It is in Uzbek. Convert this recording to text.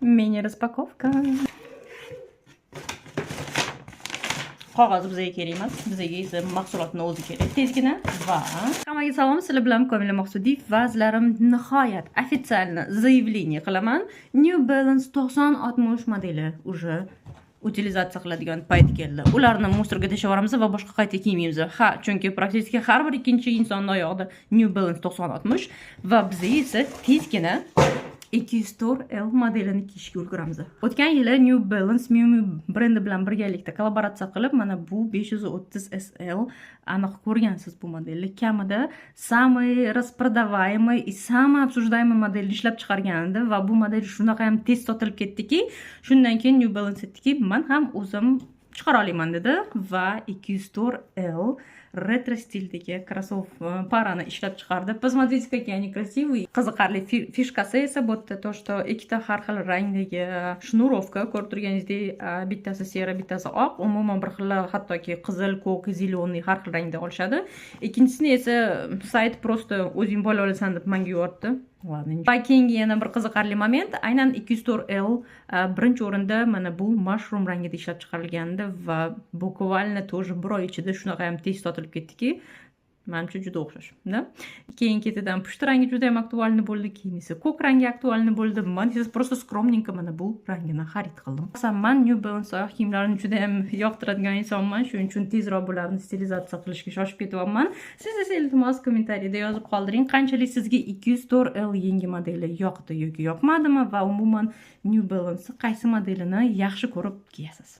Мини распаковка. Qog'oz bizga kerak emas, bizga esa mahsulotni o'zi kerak tezgina. Va hammaga salom, sizlar bilan Komila Maqsudiy va sizlarim nihoyat официально заявление qilaman. New Balance 9060 modeli уже utilizatsiya qiladigan payt keldi. Ularni мусор ga tashlab yuboramiz va boshqa qayta kiymaymiz. Ha, chunki практически har bir ikkinchi insonni oyog'ida New Balance 9060 va biz esa tezgina 204 L modelini kiyishga ulguramiz. O'tgan yili New Balance Miu Miu brendi bilan birgalikda kollaboratsiya qilib, mana bu 530 SL, aniq ko'rgansiz bu modelni. Kamida самый распродаваемый и самый обсуждаемый modelni ishlab chiqargandi va bu model shunaqa ham tez sotilib ketdiki, shundan keyin New Balance aytdiki, "Man ham o'zim chiqara olaman", dedi va 204 L retro stildagi кроссовка пара ni ishlab chiqardi. Посмотрите, какие они красивые. Qiziqarli фишка si esa bu yerda то, что ikkita har xil rangdagi шнуровка ko'rib turganingizdek, bittasi серый, bittasi oq. Umuman bir xil, hattoki qizil, ko'k, зеленый, har xil rangda olishadi. Ikkinchisini esa sayt просто "O'zing bo'la olasan", deb menga yuboribdi. Ладно. Va keyingi yana bir qiziqarli moment, aynan 204 L birinchi o'rinda mana bu mushroom rangida ishlab chiqarilgandi va буквально тоже bir oy ichida shunaqa ham tez sotilib ketdiki, manimcha, juda o'xshash, да? Keyin ketidan pushti rangi juda ham актуальный bo'ldi, keyin esa ko'k rangi актуальный bo'ldi. Man esa просто скромненько mana bu rangini xarid qildim. Asosan man New Balance oyoq kiyimlarini juda ham yoqtiradigan insonman, shuning uchun tezroq bularni stilizatsiya qilishga shoshib ketyapman. Siz esa, iltimos, kommentariyda yozib qoldiring, qanchalik sizga 204 L yangi modeli yoqdi yoki yoqmadimi va umuman New Balance qaysi modelini yaxshi ko'rib kiyasiz.